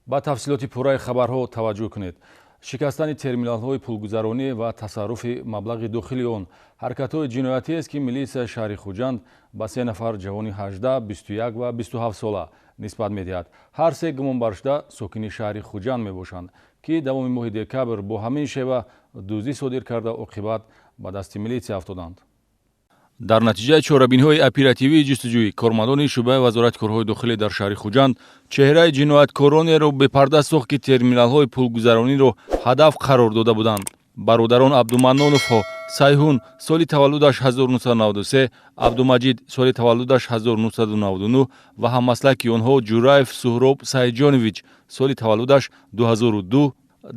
Ба тафсилоти пурраи хабарҳо таваҷҷӯҳ кунед. Шикастани терминалҳои пулгузаронӣ ва тасарруфи маблағи дохили он ҳаракатҳои ҷиноятиест, ки милитсияи шаҳри Хуҷанд ба се нафар ҷавони 18, 21 ва 27 сола нисбат медиҳад. Ҳар се гумонбаршуда сокини шаҳри Хуҷанд мебошанд, ки давоми моҳи декабр бо ҳамин шева дуздӣ содир карда, оқибат ба дасти милитсия афтоданд. Дар натиҷаи чорабиниҳои оперативии ҷустуҷӯӣ кормандони шӯъбаи Вазорати корҳои дохилӣ дар шаҳри Хуҷанд чеҳраи ҷинояткоронеро бепарда сохт, ки терминалҳои пулгузарониро ҳадаф қарор дода буданд. Бародарон Абдуманноновҳо: Сайҳун, соли таваллудаш 1993, Абдумаҷид, соли таваллудаш 1999, ва ҳаммаслаки онҳо Ҷураев Суҳроб Сайҷонович, соли таваллудаш 2002,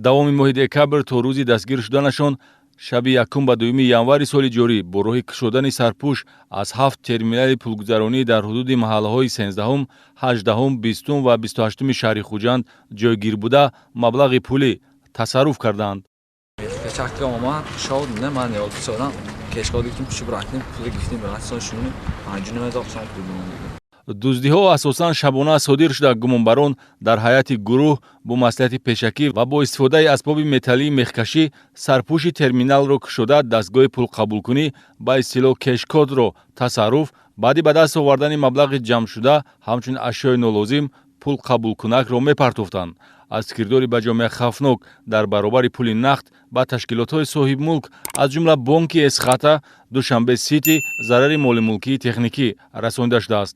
давоми моҳи декабр то рӯзи дастгир шуданашон, шаби якум ба дуюми январи соли ҷорӣ, бо роҳи кушодани сарпӯш аз ҳафт терминали пулгузаронӣ дар ҳудуди маҳаллаҳои 13-ум, 18-ум, 20-ум ва 28-уми шаҳри Хуҷанд ҷойгир буда, маблағи пулӣ тасарруф карданд. Печатка омад, шод не, ман ёд содам, кешкод гирифтим, пуши рафтим, пули гирифтим, сон шуни 5000 сом пул. Дуздиҳо асосан шабона содир шуда, гумонбарон дар ҳайати гурӯҳ бо маслиҳати пешакӣ ва бо истифодаи асбоби металлии мехкашӣ сарпӯши терминалро кушода, дастгоҳи пулқабулкунӣ, ба истилоҳ кешкодро тасарруф, баъди ба даст овардани маблағи ҷамъшуда ҳамчун ашёи нолозим пулқабулкунакро мепартофтанд. Аз кирдори ба ҷомеа хавфнок дар баробари пули нақд ба ташкилотҳои соҳибмулк, аз ҷумла бонки Эсхата, Душанбе Сити, зарари молимулкии техникӣ расонида шудааст.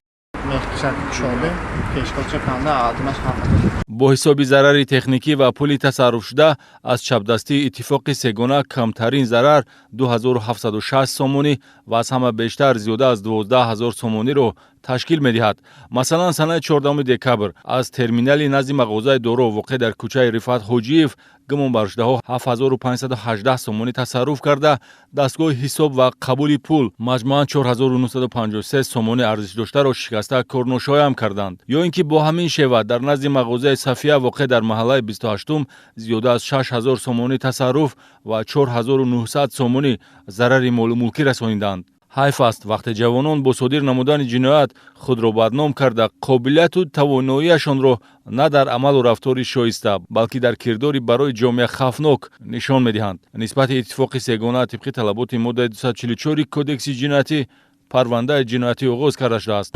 Бо ҳисоби зарари техникӣ ва пули тасарруфшуда аз чапдастии иттифоқи сегона камтарин зарар 2760 сомонӣ ва аз ҳама бештар зиёда аз 12 000 сомониро ташкил медиҳад. Масалан, санаи 14 декабр аз терминали назди мағозаи доро, воқеъ дар кӯчаи Рифат Ҳоҷиев, гумонбаршудаҳо 7518 сомонӣ тасарруф карда, дастгоҳи ҳисоб ва қабули пул маҷмӯан 4953 сомонӣ арзиш доштаро шикаста корношоям карданд. Ё ин ки бо ҳамин шева дар назди мағозаи Сафия, воқеъ дар маҳаллаи 28-ум, зиёда аз 6000 сомонӣ тасарруф ва 4900 сомонӣ зарари молумулкӣ расониданд. Ҳайф аст, вақте ҷавонон бо содир намудани ҷиноят худро бадном карда, қобилияту тавоноияшонро на дар амалу рафтори шоиста, балки дар кирдори барои ҷомеа хавфнок нишон медиҳанд. Нисбати иттифоқи сегона тибқи талаботи моддаи 244 Кодекси ҷиноятӣ парвандаи ҷиноятӣ оғоз карда шудааст.